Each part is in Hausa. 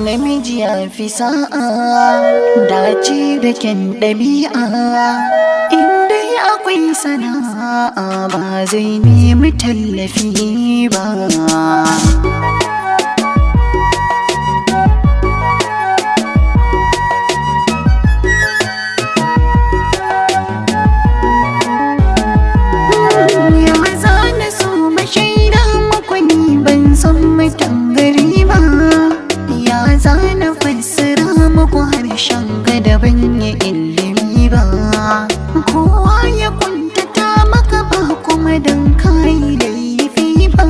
Namiji ya fi sa'a, dace da kyan ɗabi'a. Inda akwai sana'a, ba zai nemi tallafi ba. Ya zana so mashaida muku, ni ban san mutan gari ba. Ya zana fassara muku harshen gada, ban yi ilimi ba. Kowa ya kuntata maka ba kuma dan kai laifi ba,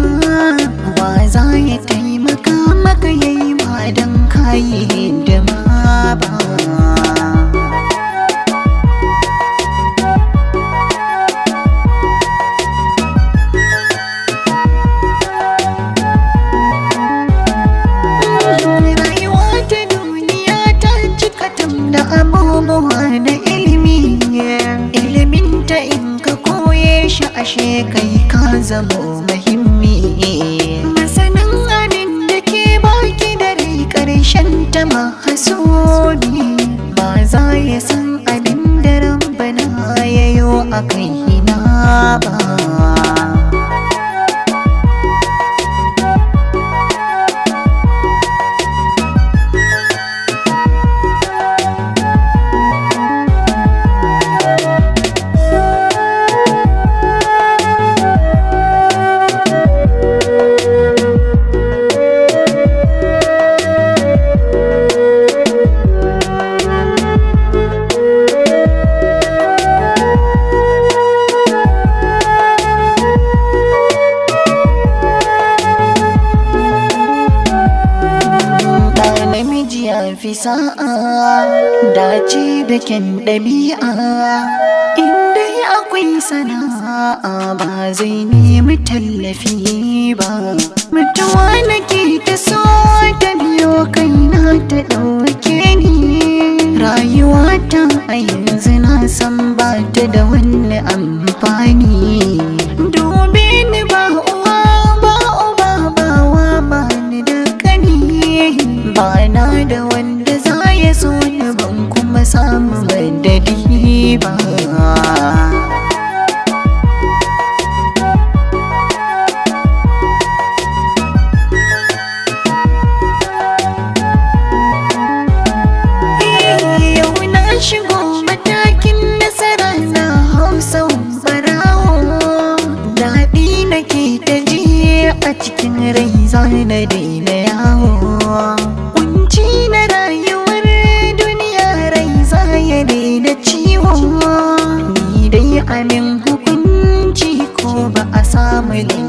wa za ya taimaka maka yayi ba dan kai hidima ba? Rayuwa ta duniya ta cika tam da abubuwa na ilimi. Ilimin ta in ka koye shi, ashe kai ka zamo muhimmi. Masanin abin da ke baki da rai, karshen ta mahasudi ba za ya san abin da Rabbana ya yo a kai na ba. Ɗa namiji ya fi sa'a, dace da kyan ɗabi'a. Inda akwai sana'a, ba zai nemi tallafi ba. Mutuwa nake ta so ta biyo kaina ta ɗauke ni. Rayuwa ta a yanzu na san ba ta da wani amfani. Dube ni, ba uwa ba uba ba wa, ba ni da kani, ba na da wanda za ya so ni, ban kuma samu madadi ba. Yau na shigo matakin nasara, na hausa barawo. Daɗi nake ta ji a cikin rai, zana daina yawo. Kunci na rayuwar duniya, rai za ya daina ciwo. Ni dai amin hukunci ko ba a samu.